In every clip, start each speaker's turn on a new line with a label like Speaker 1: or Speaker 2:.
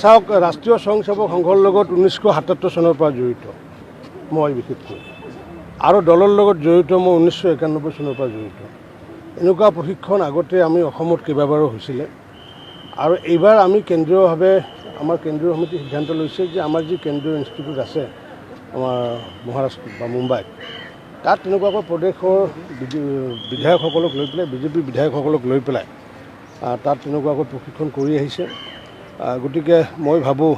Speaker 1: চাওক, ৰাষ্ট্ৰীয় স্বয়ংসেৱক সংঘৰ লগত 1977 চনৰ পৰা জড়িত মই বিশেষকৈ, আৰু দলৰ লগত জড়িত মই 1991 চনৰ পৰা জড়িত। এনেকুৱা প্ৰশিক্ষণ আগতে আমি অসমত কেইবাবাৰো হৈছিলে আৰু এইবাৰ আমি কেন্দ্ৰীয়ভাৱে, আমাৰ কেন্দ্ৰীয় সমিতি সিদ্ধান্ত লৈছে যে আমাৰ যি কেন্দ্ৰীয় ইনষ্টিটিউট আছে আমাৰ মহাৰাষ্ট্ৰ বা মুম্বাইত, তাত তেনেকুৱাকৈ প্ৰদেশৰ বিধায়কসকলক লৈ পেলাই, বিজেপিৰ বিধায়কসকলক লৈ পেলাই তাত তেনেকুৱাকৈ প্ৰশিক্ষণ কৰি আহিছে। গতিকে মই ভাবোঁ,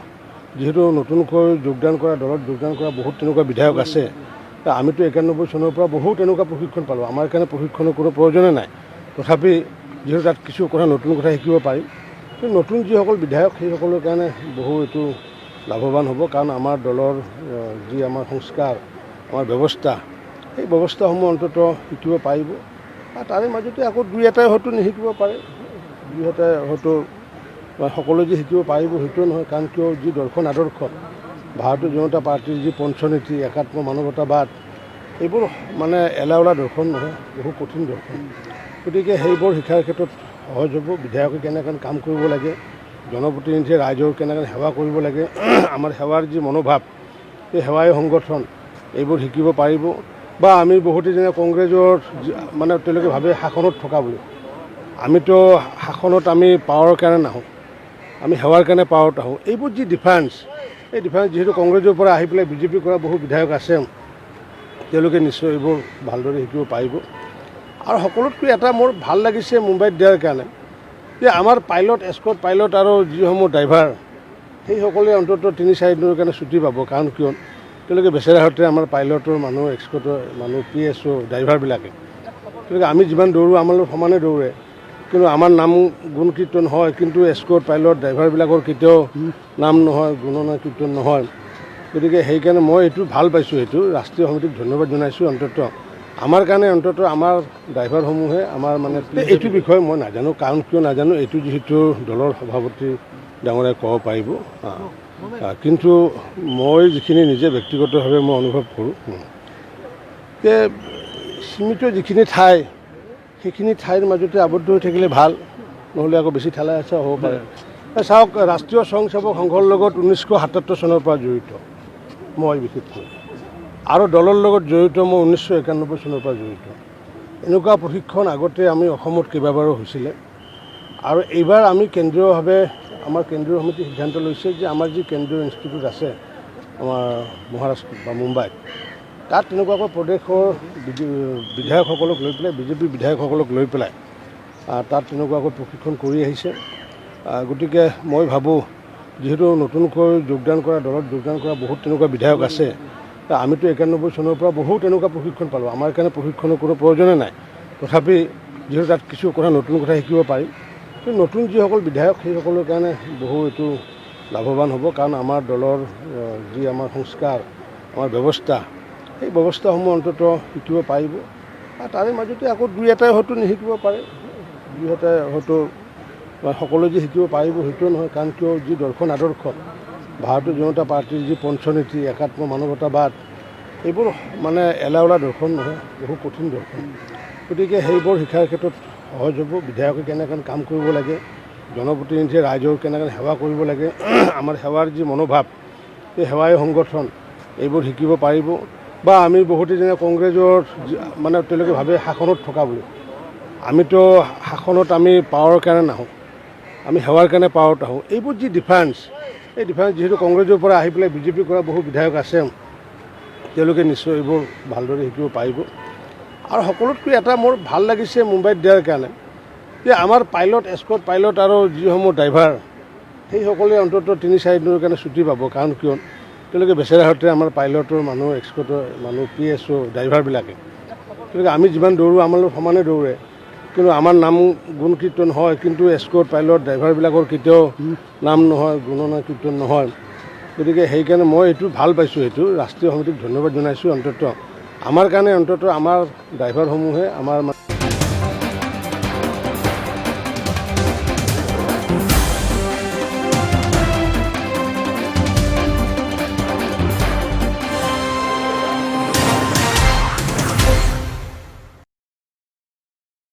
Speaker 1: যিহেতু নতুনকৈ যোগদান কৰা, দলত যোগদান কৰা বহুত তেনেকুৱা বিধায়ক আছে, আমিতো 91 চনৰ পৰা বহুত তেনেকুৱা প্ৰশিক্ষণ পালোঁ, আমাৰ কাৰণে প্ৰশিক্ষণৰ কোনো প্ৰয়োজনে নাই। তথাপি যিহেতু তাত কিছু কথা, নতুন কথা শিকিব পাৰিম, কিন্তু নতুন যিসকল বিধায়ক সেইসকলৰ কাৰণে বহু এইটো লাভৱান হ'ব। কাৰণ আমাৰ দলৰ যি আমাৰ সংস্কাৰ, আমাৰ ব্যৱস্থা, সেই ব্যৱস্থাসমূহ অন্ততঃ শিকিব পাৰিব। আৰু তাৰে মাজতে আকৌ দুই এটাই হয়তো নিশিকিব পাৰে, দুই এটাই হয়তো সকলোৱে যে শিকিব পাৰিব সেইটোও নহয়। কাৰণ কিয়, যি দৰ্শন আদৰ্শ, ভাৰতীয় জনতা পাৰ্টীৰ যি পঞ্চনীতি, একাত্ম মানৱতাবাদ, এইবোৰ মানে এলাওলা দৰ্শন নহয়, বহু কঠিন দৰ্শন। গতিকে সেইবোৰ শিকাৰ ক্ষেত্ৰত সহজ হ'ব। বিধায়কে কেনেকৈ কাম কৰিব লাগে, জনপ্ৰতিনিধিয়ে ৰাইজৰ কেনেকৈ সেৱা কৰিব লাগে, আমাৰ সেৱাৰ যি মনোভাৱ, সেই সেৱাই সংগঠন, এইবোৰ শিকিব পাৰিব। বা আমি বহুতে যেনে কংগ্ৰেছৰ মানে তেওঁলোকে ভাবে শাসনত থকা বুলি, আমিতো শাসনত আমি পাৱাৰৰ কাৰণে নাহোঁ, আমি সেৱাৰ কাৰণে পাৱাৰত আহোঁ। এইবোৰ যি ডিফাৰেঞ্চ, এই ডিফাৰেঞ্চ যিহেতু কংগ্ৰেছৰ পৰা আহি পেলাই বিজেপি কৰা বহু বিধায়ক আছে, তেওঁলোকে নিশ্চয় এইবোৰ ভালদৰে শিকিব পাৰিব। আৰু সকলোতকৈ এটা মোৰ ভাল লাগিছে মুম্বাইত দিয়াৰ কাৰণে যে আমাৰ পাইলট, এস্কৰ্ট পাইলট আৰু যিসমূহ ড্ৰাইভাৰ, সেইসকলে অন্ততঃ 3-4 দিনৰ কাৰণে ছুটি পাব। কাৰণ কিয়, তেওঁলোকে বেচেৰাহঁতে, আমাৰ পাইলটৰ মানুহ, এস্কৰ্টৰ মানুহ, পিএছঅ', ড্ৰাইভাৰবিলাকে, তেওঁলোকে আমি যিমান দৌৰোঁ আমাৰ লগত সমানে দৌৰে, কিন্তু আমাৰ নাম গুণ কীৰ্তন হয়, কিন্তু এস্কৰ্ট পাইলট ড্ৰাইভাৰবিলাকৰ কেতিয়াও নাম নহয়, গুণনা কীৰ্তন নহয়। গতিকে সেইকাৰণে মই এইটো ভাল পাইছোঁ, এইটো ৰাষ্ট্ৰীয় সমিতিক ধন্যবাদ জনাইছোঁ। অন্ততঃ আমাৰ কাৰণে, অন্ততঃ আমাৰ ড্ৰাইভাৰসমূহে আমাৰ মানে এইটো বিষয়ে মই নাজানো। কাৰণ কিয় নাজানো, এইটো যিহেতু দলৰ সভাপতি ডাঙৰীয়াই ক'ব পাৰিব। কিন্তু মই যিখিনি নিজে ব্যক্তিগতভাৱে মই অনুভৱ কৰোঁ যে সীমিত যিখিনি ঠাই, সেইখিনি ঠাইৰ মাজতে আবদ্ধ হৈ থাকিলে ভাল, নহ'লে আকৌ বেছি ঠেলা হেঁচা হ'ব পাৰে। চাওক, ৰাষ্ট্ৰীয় স্বয়ংসেৱক সংঘৰ লগত 1977 চনৰ পৰা জড়িত মই বিশেষকৈ, আৰু দলৰ লগত জড়িত মই 1991 চনৰ পৰা জড়িত। এনেকুৱা প্ৰশিক্ষণ আগতে আমি অসমত কেইবাবাৰো হৈছিলে আৰু এইবাৰ আমি কেন্দ্ৰীয়ভাৱে, আমাৰ কেন্দ্ৰীয় সমিতি সিদ্ধান্ত লৈছে যে আমাৰ যি কেন্দ্ৰীয় ইনষ্টিটিউট আছে আমাৰ মহাৰাষ্ট্ৰ বা মুম্বাইত, তাত তেনেকুৱাকৈ প্ৰদেশৰ বিধায়কসকলক লৈ পেলাই, বিজেপিৰ বিধায়কসকলক লৈ পেলাই তাত তেনেকুৱাকৈ প্ৰশিক্ষণ কৰি আহিছে। গতিকে মই ভাবোঁ, যিহেতু নতুনকৈ যোগদান কৰা, দলত যোগদান কৰা বহুত তেনেকুৱা বিধায়ক আছে, আমিতো 91 চনৰ পৰা বহুত তেনেকুৱা প্ৰশিক্ষণ পালোঁ, আমাৰ কাৰণে প্ৰশিক্ষণৰ কোনো প্ৰয়োজনে নাই। তথাপি যিহেতু তাত কিছু কথা, নতুন কথা শিকিব পাৰিম, কিন্তু নতুন যিসকল বিধায়ক সেইসকলৰ কাৰণে বহু এইটো লাভৱান হ'ব। কাৰণ আমাৰ দলৰ যি আমাৰ সংস্কাৰ, আমাৰ ব্যৱস্থা, সেই ব্যৱস্থাসমূহ অন্ততঃ শিকিব পাৰিব। আৰু তাৰে মাজতে আকৌ দুই এটাই হয়তো নিশিকিব পাৰে, দুই এটাই হয়তো সকলোৱে যে শিকিব পাৰিব সেইটোও নহয়। কাৰণ কিয়, যি দৰ্শন আদৰ্শ, ভাৰতীয় জনতা পাৰ্টীৰ যি পঞ্চনীতি, একাত্ম মানৱতাবাদ, এইবোৰ মানে এলাওলা দৰ্শন নহয়, বহু কঠিন দৰ্শন। গতিকে সেইবোৰ শিকাৰ ক্ষেত্ৰত সহজ হ'ব। বিধায়কে কেনেকৈ কাম কৰিব লাগে, জনপ্ৰতিনিধিয়ে ৰাইজৰ কেনেকৈ সেৱা কৰিব লাগে, আমাৰ সেৱাৰ যি মনোভাৱ, সেই সেৱাই সংগঠন, এইবোৰ শিকিব পাৰিব। বা আমি বহুতে যেনে কংগ্ৰেছৰ মানে তেওঁলোকে ভাবে শাসনত থকা বুলি, আমিতো শাসনত আমি পাৱাৰৰ কাৰণে নাহোঁ, আমি সেৱাৰ কাৰণে পাৱাৰত আহোঁ। এইবোৰ যি ডিফাৰেঞ্চ, এই ডিফাৰেঞ্চ যিহেতু কংগ্ৰেছৰ পৰা আহি পেলাই বিজেপি কৰা বহু বিধায়ক আছে, তেওঁলোকে নিশ্চয় এইবোৰ ভালদৰে শিকিব পাৰিব। আৰু সকলোতকৈ এটা মোৰ ভাল লাগিছে মুম্বাইত দিয়াৰ কাৰণে যে আমাৰ পাইলট, এস্কৰ্ট পাইলট আৰু যিসমূহ ড্ৰাইভাৰ, সেইসকলে অন্ততঃ 3-4 দিনৰ কাৰণে ছুটি পাব। কাৰণ কিয়, তেওঁলোকে বেচেৰাহঁতে, আমাৰ পাইলটৰ মানুহ, এস্কৰ্টৰ মানুহ, পিএছঅ', ড্ৰাইভাৰবিলাকে, তেওঁলোকে আমি যিমান দৌৰোঁ আমাৰ লগত সমানে দৌৰে, কিন্তু আমাৰ নাম গুণ কীৰ্তন হয়, কিন্তু এস্কৰ্ট পাইলট ড্ৰাইভাৰবিলাকৰ কেতিয়াও নাম নহয়, গুণনা কীৰ্তন নহয়। গতিকে সেইকাৰণে মই এইটো ভাল পাইছোঁ, এইটো ৰাষ্ট্ৰীয় সমিতিক ধন্যবাদ জনাইছোঁ। অন্ততঃ আমাৰ কাৰণে, অন্ততঃ আমাৰ ড্ৰাইভাৰসমূহে আমাৰ